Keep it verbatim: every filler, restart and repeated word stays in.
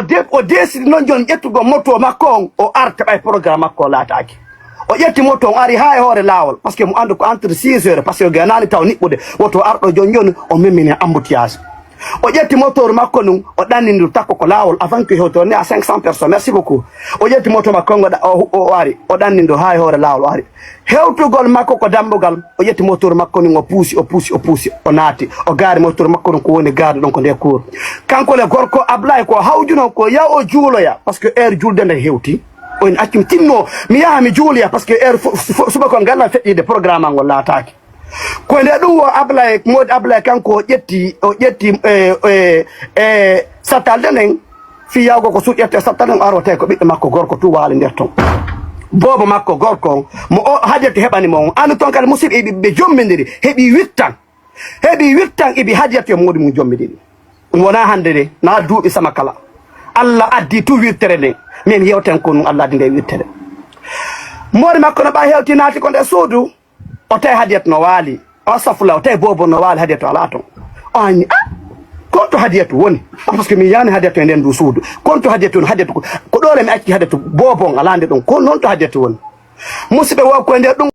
de-, o décide noon jooni ƴettugol moto makko on, o arta ɓay programme makko o laataaki. O ƴetti moto on, o ari haa e hoore laawol, parce que mo anndu ko entre six heures, parce que ganaani taw niɓɓude, woto o arɗo jooni jooni, o memmini embouteillage. O ƴetti moteur makko nun, o ɗanni ndu takko ko laawol, avant que hewto ne à cinq cents personnes. Merci beaucoup. O ƴetti moto makko on, o ɗa-, o, o ari, o ɗanni ndu haa e hoore laawol, o ari. Hewtugol makko ko dambugal, o ƴetti moteur makko nun, o puusi, o puusi, o puusi, o naati. O gaari moteur makko nun ko woni gaari ɗon ko nde cour. Kanko le gorko Ablaye ko hawjuno ko yaha o juuloya, parce que heure julde nde hewti. O en accumi tinno, mi yaha mi juuloya, parce que heure fo-, fo-, subaka on galla feƴƴiide programme an ngol laataaki. Ko nde ɗum o Ablaye, moodi Ablaye kanko o ƴetti, o ƴetti, e, e, e, sattalde nden, fii yawgo ko suuɗ ƴette sattalde nden, o aroo tawi ko ɓiɗɗo makko gorko tun waali nder ton. Boobo makko gorko on, mo o Hadiyatu heɓani mo on. Anu ton kadi musiɓɓe ɓe jommindiri, heɓi wittan. Heɓi wittan ibi Hadiyatu e moodi mum jommindiri. Ɗum wonaa hannde de, naa duuɓi sama kala. Allah addi tun wirtere nden. Min yewten ko ɗum Allah addi nde wirtere. Moodi makko no ɓa hewti naati ko nder suudu. O tawi Hadiyatu no waali. O safula, o tawi boobo no waali, Hadiyatu alaa ton. O anni, ah! Ko on to Hadiyatu woni? Ah, parce que min yaani Hadiyatu e nden ndu suudu. Ko on to Hadiyatu woni? Hadiyatu ko, ko ɗo le mi acci Hadiyatu, boobo on alaa nde ɗon. Ko non to Hadiyatu woni? Musiɓɓe wo ko e nder ɗum.